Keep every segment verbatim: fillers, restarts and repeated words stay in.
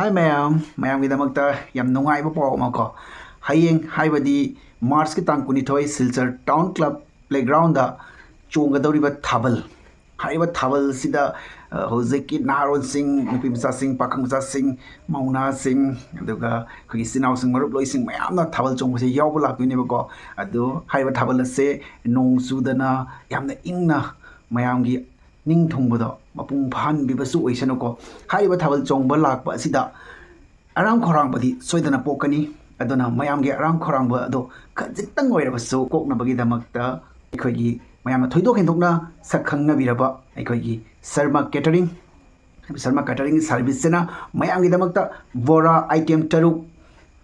ꯍꯥꯏ ꯃꯌꯥꯝ, ꯃꯌꯥꯝꯒꯤꯗꯃꯛꯇ ꯌꯥꯝ ꯅꯨꯡꯉꯥꯏꯕ ꯄꯥꯎ ꯑꯃ ꯀꯣ꯫ ꯍꯌꯦꯡ, ꯍꯥꯏꯕꯗꯤ ꯃꯥꯔꯆꯀꯤ ꯇꯥꯡ ꯀꯨꯟꯅꯤꯊꯣꯏ, ꯁꯤꯜꯆꯔ ꯇꯥꯎꯟ ꯀ꯭ꯂꯕ ꯄ꯭ꯂꯦꯒ꯭ꯔꯥꯎꯟꯗ ꯆꯣꯡꯒꯗꯧꯔꯤꯕ ꯊꯥꯕꯜ, ꯍꯥꯏꯔꯤꯕ ꯊꯥꯕꯜꯁꯤꯗ, ꯑ, ꯍꯧꯖꯤꯛꯀꯤ ꯅꯍꯥꯔꯣꯜꯁꯤꯡ, ꯅꯨꯄꯤ ꯃꯆꯥꯁꯤꯡ, ꯄꯥꯈꯪ ꯃꯆꯥꯁꯤꯡ, ꯃꯧ ꯅꯍꯥꯁꯤꯡ, ꯑꯗꯨꯒ ꯑꯩꯈꯣꯏꯒꯤ ꯏꯆꯤꯟ ꯏꯅꯥꯎꯁꯤꯡ, ꯃꯔꯨꯞ ꯂꯣꯏꯁꯤꯡ ꯃꯌꯥꯝꯅ ꯊꯥꯕꯜ ꯆꯣꯡꯕꯁꯦ ꯌꯥꯎꯕ ꯂꯥꯛꯇꯣꯏꯅꯦꯕꯀꯣ꯫ ꯑꯗꯣ ꯍꯥꯏꯔꯤꯕ ꯊꯥꯕꯜ ꯑꯁꯦ ꯅꯣꯡ ꯆꯨꯗꯅ ꯌꯥꯝꯅ ꯏꯪꯅ ꯃꯌꯥꯝꯒꯤ ꯅꯤꯡ ꯊꯨꯡꯕꯗꯣ ꯃꯄꯨꯡ ꯐꯥꯍꯟꯕꯤꯕꯁꯨ ꯑꯣꯏꯁꯅꯨꯀꯣ꯫ ꯍꯥꯏꯔꯤꯕ ꯊꯥꯕꯜ ꯆꯣꯡꯕ ꯂꯥꯛꯄ ꯑꯁꯤꯗ ꯑꯔꯥꯝ ꯈꯧꯔꯥꯡꯕꯗꯤ ꯁꯣꯏꯗꯅ ꯄꯣꯛꯀꯅꯤ꯫ ꯑꯗꯨꯅ ꯃꯌꯥꯝꯒꯤ ꯑꯔꯥꯝ ꯈꯧꯔꯥꯡꯕ ꯑꯗꯣ ꯈꯖꯤꯛꯇꯪ ꯑꯣꯏꯔꯕꯁꯨ ꯀꯣꯛꯅꯕꯒꯤꯗꯃꯛꯇ ꯑꯩꯈꯣꯏꯒꯤ ꯃꯌꯥꯝꯅ ꯊꯣꯏꯗꯣꯛ ꯍꯦꯟꯗꯣꯛꯅ ꯁꯛ ꯈꯪꯅꯕꯤꯔꯕ ꯑꯩꯈꯣꯏꯒꯤ ꯁꯔꯃ ꯀꯦꯇꯔꯤꯡ, ꯁꯔꯃ ꯀꯦꯇꯔꯤꯡ ꯁꯥꯔꯚꯤꯁꯁꯤꯅ ꯃꯌꯥꯝꯒꯤꯗꯃꯛꯇ ꯕꯣꯔꯥ ꯑꯥꯏꯇꯦꯝ ꯇꯔꯨꯛ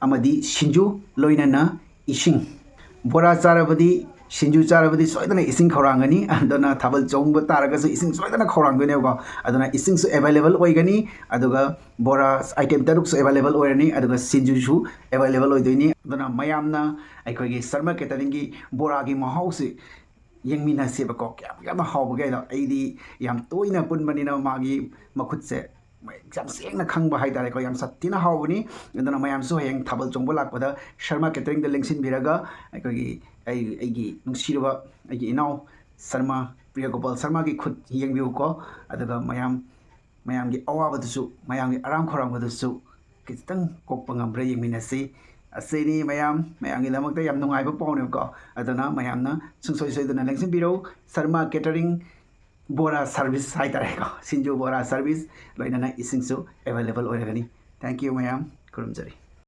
ꯑꯃꯗꯤ ꯁꯤꯡꯖꯨ, ꯂꯣꯏꯅꯅ ꯏꯁꯤꯡ꯫ ꯕꯣꯔꯥ ꯆꯥꯔꯕꯗꯤ, ꯁꯤꯡꯖꯨ ꯆꯥꯔꯕꯗꯤ ꯁꯣꯏꯗꯅ ꯏꯁꯤꯡ ꯈꯧꯔꯥꯡꯒꯅꯤ꯫ ꯑꯗꯨꯅ ꯊꯥꯕꯜ ꯆꯣꯡꯕ ꯇꯥꯔꯒꯁꯨ ꯏꯁꯤꯡ ꯁꯣꯏꯗꯅ ꯈꯧꯔꯥꯡꯗꯣꯏꯅꯦꯕꯀꯣ꯫ ꯑꯗꯨꯅ ꯏꯁꯤꯡꯁꯨ ꯑꯦꯚꯥꯏꯂꯦꯕꯜ ꯑꯣꯏꯒꯅꯤ, ꯑꯗꯨꯒ ꯕꯣꯔꯥ ꯑꯥꯏꯇꯦꯝ ꯇꯔꯨꯛꯁꯨ ꯑꯦꯚꯥꯏꯂꯦꯕꯜ ꯑꯣꯏꯔꯅꯤ, ꯑꯗꯨꯒ ꯁꯤꯡꯖꯨꯁꯨ ꯑꯦꯚꯥꯏꯂꯦꯕꯜ ꯑꯣꯏꯗꯣꯏꯅꯤ꯫ ꯑꯗꯨꯅ ꯃꯌꯥꯝꯅ ꯑꯩꯈꯣꯏꯒꯤ ꯁꯔꯃ ꯀꯦꯇꯔꯤꯡꯒꯤ ꯕꯣꯔꯥꯒꯤ ꯃꯍꯥꯎꯁꯤ ꯌꯦꯡꯃꯤꯟꯅꯁꯦꯕꯀꯣ, ꯀꯌꯥꯝ ꯌꯥꯝꯅ ꯍꯥꯎꯕꯒꯦ ꯍꯥꯏꯗꯣ꯫ ꯑꯩꯗꯤ ꯌꯥꯝ ꯇꯣꯏꯅ ꯄꯨꯟꯕꯅꯤꯅ ꯃꯥꯒꯤ ꯃꯈꯨꯠꯁꯦ ꯌꯥꯝ ꯁꯦꯡꯅ ꯈꯪꯕ ꯍꯥꯏꯇꯥꯔꯦꯀꯣ꯫ ꯌꯥꯝ ꯁꯥꯊꯤꯅ ꯍꯥꯎꯕꯅꯤ꯫ ꯑꯗꯨꯅ ꯃꯌꯥꯝꯁꯨ ꯍꯌꯦꯡ ꯊꯥꯕꯜ ꯆꯣꯡꯕ ꯂꯥꯛꯄꯗ ꯁꯔꯃ ꯀꯦꯇꯔꯤꯡꯗ ꯂꯦꯡꯁꯤꯟꯕꯤꯔꯒ ꯑꯩꯈꯣꯏꯒꯤ, ꯑꯩ, ꯑꯩꯒꯤ ꯅꯨꯡꯁꯤꯔꯕ ꯑꯩꯒꯤ ꯏꯅꯥꯎ ꯁꯔꯃ, ꯄ꯭ꯔꯤꯌꯒꯣꯄꯥꯜ ꯁꯔꯃꯒꯤ ꯈꯨꯠ ꯌꯦꯡꯕꯤꯌꯨꯀꯣ꯫ ꯑꯗꯨꯒ ꯃꯌꯥꯝ, ꯃꯌꯥꯝꯒꯤ ꯑꯋꯥꯕꯗꯨꯁꯨ, ꯃꯌꯥꯝꯒꯤ ꯑꯔꯥꯝ ꯈꯧꯔꯥꯡꯕꯗꯨꯁꯨ ꯈꯤꯇꯪ ꯀꯣꯛꯄ ꯉꯝꯕ꯭ꯔꯥ ꯌꯦꯡꯃꯤꯟꯅꯁꯤ꯫ ꯑꯁꯤꯅꯤ ꯃꯌꯥꯝ, ꯃꯌꯥꯝꯒꯤꯗꯃꯛꯇ ꯌꯥꯝ ꯅꯨꯡꯉꯥꯏꯕ ꯄꯥꯎꯅꯦꯕꯀꯣ꯫ ꯑꯗꯨꯅ ꯃꯌꯥꯝꯅ ꯁꯨꯡꯁꯣꯏ ꯁꯣꯏꯗꯅ ꯂꯦꯡꯁꯤꯟꯕꯤꯔꯧ꯫ ꯁꯔꯃ ꯀꯦꯇꯔꯤꯡ ꯕꯣꯔꯥ ꯁꯥꯔꯚꯤꯁ ꯍꯥꯏꯇꯥꯔꯦꯀꯣ, ꯁꯤꯡꯖꯨ ꯕꯣꯔꯥ ꯁꯥꯔꯚꯤꯁ, ꯂꯣꯏꯅꯅ ꯏꯁꯤꯡꯁꯨ ꯑꯦꯚꯥꯏꯂꯦꯕꯜ ꯑꯣꯏꯔꯒꯅꯤ꯫ Thank you ꯃꯌꯥꯝ, ꯈꯨꯔꯨꯝꯖꯔꯤ꯫